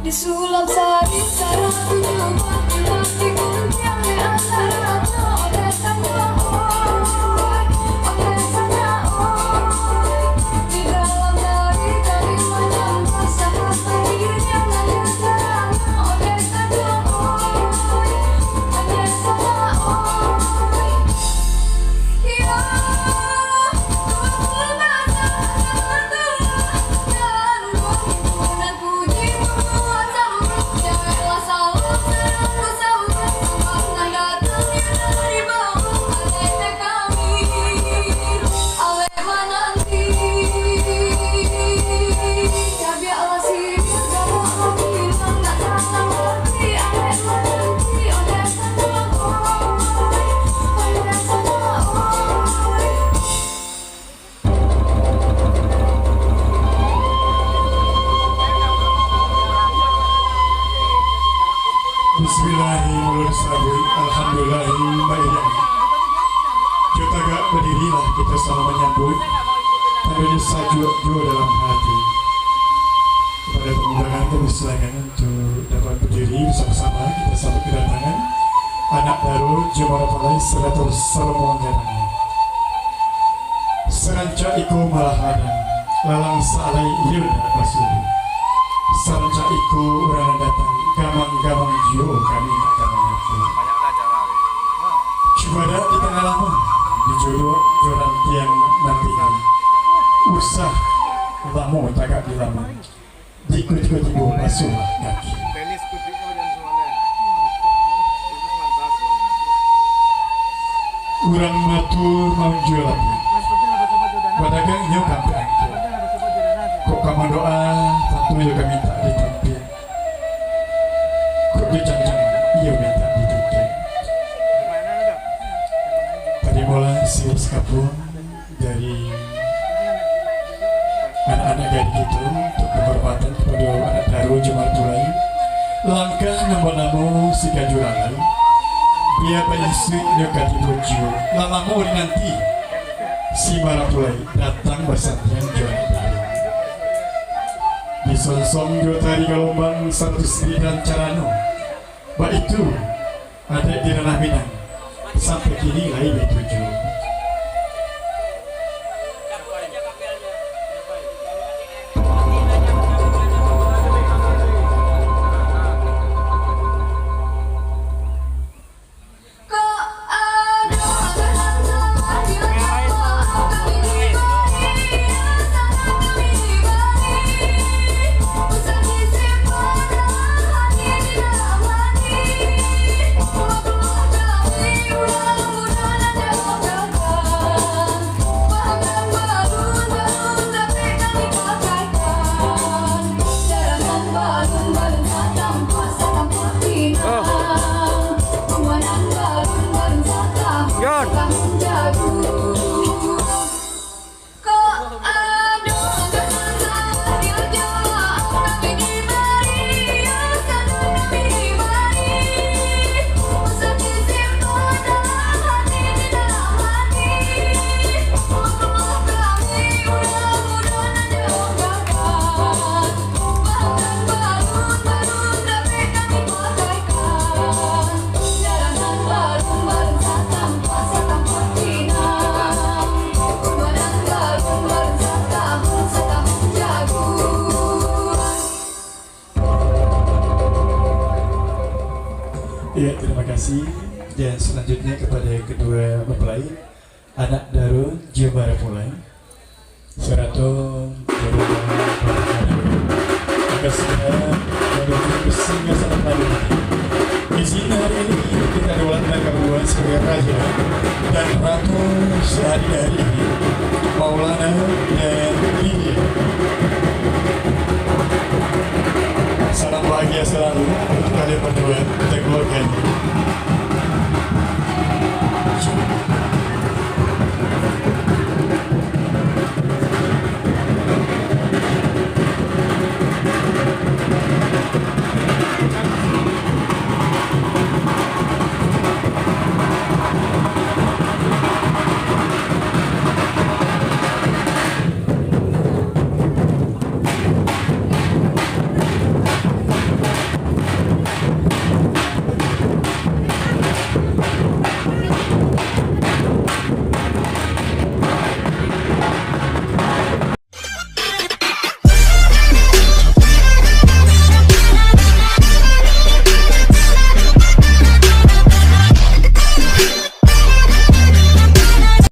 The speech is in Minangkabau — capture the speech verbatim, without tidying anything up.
Disulap sari sarato jo batu, diguntiang dek anak rajo, ondeh sanak oi, ondeh sanak oi. Di dalam tari, tari manyambah, sahabat diri nan hadir tarang, ondeh sanak oi, ondeh sanak oi. Bismillahirrahmanirrahim. Alhamdulillahirrahmanirrahim. Jo tagak badirilah kito samo manyambuik, tandonyo sajuak juo dalam hati. Kepada pengundangan kami silakan untuk dapat badiri basamo-samo, kito sambuik kadatangan anak daro Jemara Pulai sarato salomo gadang. Sarancak iko malah ladang, lalang salai iyo ndak basuruik. Sarancak iko urang nan datang, gamang-gamang juo kami nak ka manyapu. Cubadak di tangah laman, dijodoh jo rantiang nan tinggi. Usah lamo tagak di laman. Di kutiko-tiko basuah kaki. Urang matua maunjua labuah, badagang inyo ka ampek-ampek. Kok ka mandoa, tantu iyo ka mintak ditampiak. Kok dijanjang, iyo mintak ditutuik. Tarimolah siriah sakapuang dari anak-anak gadih kito, untuk penghormatan kepada anak daro Jemara Pulai. Langkah nan banamo si Gajur Alai, bia paisuak nyo ka tibo juo, lah lamo dinanti si Mara Pulai datang basandiang jo anak daro. Disonsong jo tari galombang sarato siriah carano, baitu adaik di ranah Minang, sampai kini lai dituju. Dan selanjutnya kepada kedua mempelai, anak daro Jemara Pulai, sarato akan segera menuju ke singgasan paduka. Izin hari ini kita daulatkan kaduo sebagai raja dan ratu sehari-hari, Maulana dan Bibi